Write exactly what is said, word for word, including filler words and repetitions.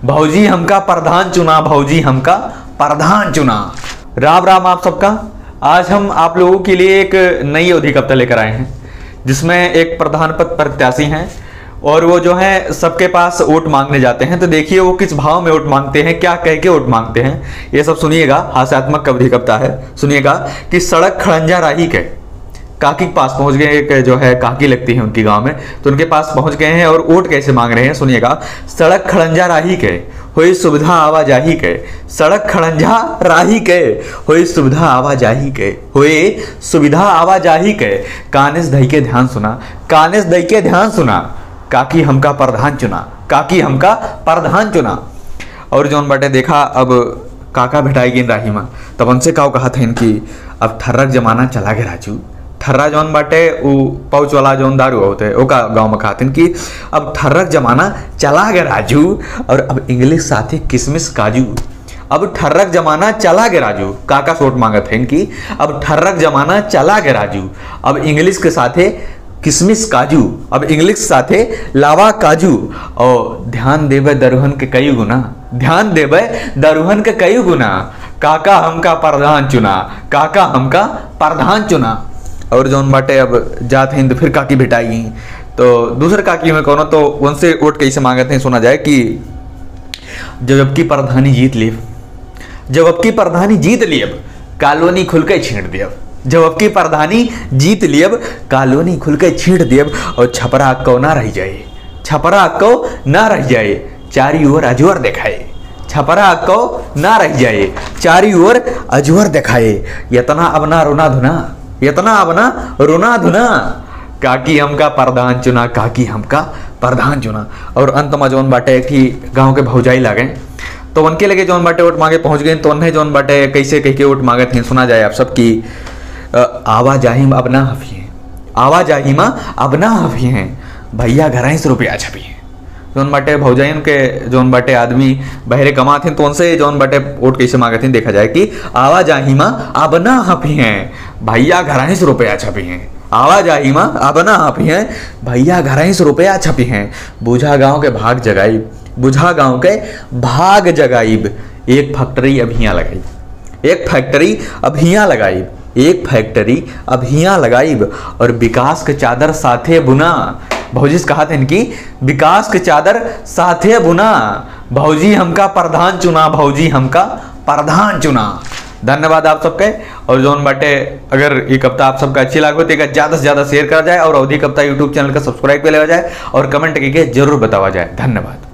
भौजी हमका प्रधान चुना, भौजी हमका प्रधान चुना। राम राम आप सबका। आज हम आप लोगों के लिए एक नई अवधी कविता लेकर आए हैं, जिसमें एक प्रधान पद प्रत्याशी हैं और वो जो है सबके पास वोट मांगने जाते हैं। तो देखिए वो किस भाव में वोट मांगते हैं, क्या कह के वोट मांगते हैं, ये सब सुनिएगा। हास्यात्मक अवधी कविता है, सुनिएगा। कि सड़क खड़ंजा राही के काकी के पास पहुंच गए, एक जो है काकी लगती है उनकी गांव में, तो उनके पास पहुंच गए हैं और वोट कैसे मांग रहे हैं, सुनिएगा। सड़क खड़ंजा राही के, होई सुविधा आवाजाही के। सड़क खड़ंजा राही के, होई सुविधा आवाजाही के, होई सुविधा आवाजाही के। कानेस धई के ध्यान सुना, कानेस धई के ध्यान सुना। काकी हमका प्रधान चुना, काकी हमका प्रधान चुना। और जौन बाटे देखा, अब काका भेटाई गइन राही मा, तब उनसे काव कहत हइन कि अब ठर्रक जमाना चला गे राजू। ठर्रा जौन बाटे उ पाउच वाला जौन दारू होते, ओका गाँव में कहत हइन कि अब ठर्रक जमाना चला गे राजू, और अब इंग्लिश साथे किसमिस काजू। अब ठर्रक जमाना चला गे राजू, काका से वोट मांगत हइन कि अब ठर्रक जमाना चला गे राजू, अब इंग्लिश के साथे किसमिस काजू, अब इंग्लिश साथे लावा काजू। और ध्यान देबे दरुहन के कई गुना, ध्यान देबे दरुहन के कई गुना। काका हमका प्रधान चुना, काका हमका प्रधान चुना। और जौन बाटे अब जात हइन तो फिर काकी भेटाई गई, तो दूसर काकी में कौनो, तो उनसे वोट कैसे मांगत हैं, सुना जाए कि जब अब की प्रधानी जीत लेब, जब अब की प्रधानी जीत लेब, कॉलोनी खुल के छींट देब। जब अब की प्रधानी जीत लेब, कॉलोनी खुल के छींट देब, और छपरा अक्कौ ना रह जाए, छपरा अक्कौ ना रह जाए, चारी ओर अजवर देखाए। छपरा अक्कौ ना रह जाए, चारी ओर अजवर देखाए। यतना अब ना रोना धुना, यतना अब ना रोना धुना। काकी हमका प्रधान चुना, काकी हमका प्रधान चुना। और अंत में जौन बाटे एक ठी गाँव के भौजाई लागे, तो उनके लगे जौन बाटे वोट मांगे पहुंच गए, तो उन्हें जौन बाटे कैसे कह के वोट मांगत हैं, सुना जाए आप सब कि, अ, आवाजाही में अब ना हफिए, आवाजाही में अब ना हफिए, भैया घर से रुपया छपिए। जौन बाटे भौजाइन के जौन बाटे आदमी बहरे कमात हैं, तो उनसे जौन बाटे वोट कैसे मांगत हैं, देखा जाए कि आवाजाही में अब ना हफिए, भैया घर से रुपया छपिए। आवाजाही में अब ना हफिए, भैया घर से रुपया छपिए। बुझा गाँव के भाग जगाइब, बुझा गाँव के भाग जगाइब। एक फैक्ट्री अब हियाँ लगाइब, एक फैक्ट्री अब हियाँ लगाइब, एक फैक्ट्री अब हियाँ लगाइब। और विकास के चादर साथे बुना। भौजी से कहत हइन कि विकास के चादर साथे बुना। भौजी हमका प्रधान चुना, भौजी हमका प्रधान चुना। धन्यवाद आप सबके। और जौन बाटे, अगर ये कविता आप सबका अच्छी लागो तो एका ज्यादा से ज्यादा share करा जाए और अवधी कविता YouTube channel का subscribe कर लेवा जाए और comment करके जरूर बतावा जाए। धन्यवाद।